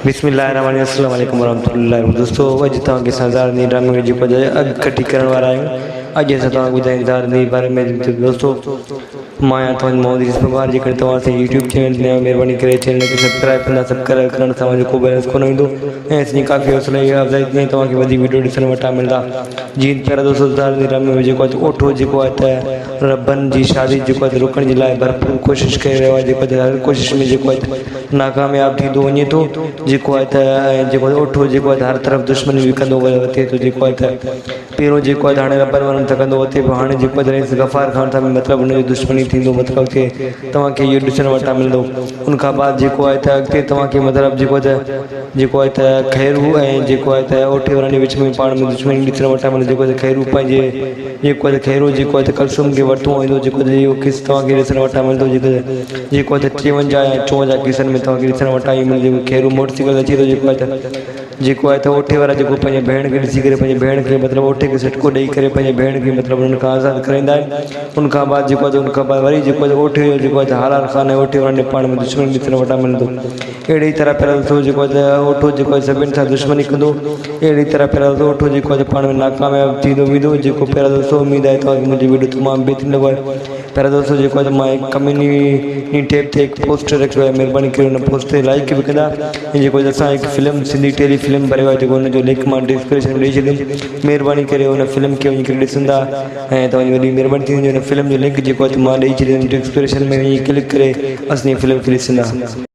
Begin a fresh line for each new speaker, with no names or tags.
بسم الله الرحمن الرحيم السلام عليڪم ورحمة الله دوستو اڄ توهان کي اسان زار ندي ڊرامي ۾ جيڪو اڄ اڳ ڪٺي ڪرڻ وارا آهيون اڄ اسان توهان کي ٻڌايون زار ندي باري ۾ دوستو مان آهيان توهان جو محمد يوسف پنهوار جيڪڏهن توهان اسان جي يوٽيوب چينل تي نيا آهيو مهرباني ڪري چينل کي سبسڪرائب ڪندا سبسڪرائب ڪرڻ سان اوهان جو ڪو بيلنس ڪونه ويندو ۽ اسان جي ڪافي حوصلي افزائي ٿيندي ۽ توهان کي وڌيڪ وڊيو ڏسڻ وٽان ملندا جي پيارا دوستو زار ندي ڊرامي ۾ جيڪو آهي اوٺو جيڪو آهي ته ربن جي شادي جيڪو آهي روڪڻ جي لاء ڀرپور ڪوشش ڪري رهيو آهي جيڪو آهي هر ڪوشش ۾ جيڪو آهي ناڪامياب ٿيندو وڃي ٿو جيڪو آهي ته ۽ جيڪو اوٺو جيڪو آهي ته هر طرف دشمني به ڪندو ويو وتي ٿو جيڪو آهي ته پهريون جيڪو آهي ته هاڻي ربن وارن سان ڪندو وتي پيو هاڻي جيڪو آهي ته رئيس غفار خان سان به مطلب هن جو دشمني ٿيندو مطلب کي توهان کي اهو ڏسڻ وٽان ملندو ان کان بعد جيڪو آهي ته اڳتي توهان کي مطلب جيڪو آهي ته جيڪو آهي ته خيرو ۽ جيڪو آهي ته اوٺي وارن جي وچ ۾ پاڻ ۾ دشمني ڏسڻ وٽان ملندو جيڪو آهي ته خيرو پنهنجي جيڪو آهي ته خيرو جيڪو آهي ته ڪلثوم کي ورتو ويندو جيڪو آهي ته اهو قصو توهان کي ڏسڻ وٽان ملندو جيڪو جيڪو آهي ته 53 يا 54 قصن ۾ توهان کي ڏسڻ وٽان اهو ملندو جيڪو خيرو موٽر سائيڪل تي اچي ٿو جيڪو آهي ته جيڪو آهي ته اوٺي وارا جيڪو پنهنجي ڀيڻ کي ڏسي ڪري پنهنجي ڀيڻ کي مطلب اوٺي کي سٽڪو ڏئي ڪري پنهنجي ڀيڻ کي مطلب انهن کان آزاد ڪرائيندا آهن ان کان بعد جيڪو آهي ته ان کان بعد وري جيڪو آهي ته اوٺي جو جيڪو آهي ته هالار خان ۽ اوٺي وارن جي پاڻ ۾ دشمني ڏسڻ وٽان ملندو اهڙي طرح پيارا دوستو جيڪو آهي ته اوٺو جيڪو آهي سڀني سان دشمني ڪندو اهڙي طرح پيارا دوستو اوٺو جيڪو آهي ته پاڻ ۾ ناڪامياب ٿيندو ويندو جيڪو پيارا دوستو اميد آهي توهان کي منهنجي ويڊيو تمام بهترين لڳو آهي پيارا دوستو جيڪو آهي ته مان هڪ ڪميونٽي ٽيب تي هڪ پوسٽ رکيو آهي مهرباني ڪري ان پوسٽ تي لائڪ به ڪندا ۽ جيڪو اسان هڪ فلم سنڌي ٽيلي فلم ڀريو آهي جيڪو ان جو لنڪ مان ڊسڪرپشن ۾ ڏئي ڇڏيندم مهرباني ڪري ان فلم کي وڃي ڪري ڏسندا ۽ توهان جي وڏي مهرباني ٿيندي ان فلم جو لنڪ جيڪو آهي ته مان ڏئي ڇڏيندم ڊسڪرپشن ۾ وڃي ڪلڪ ڪري اسان جي فلم کي ڏسندا.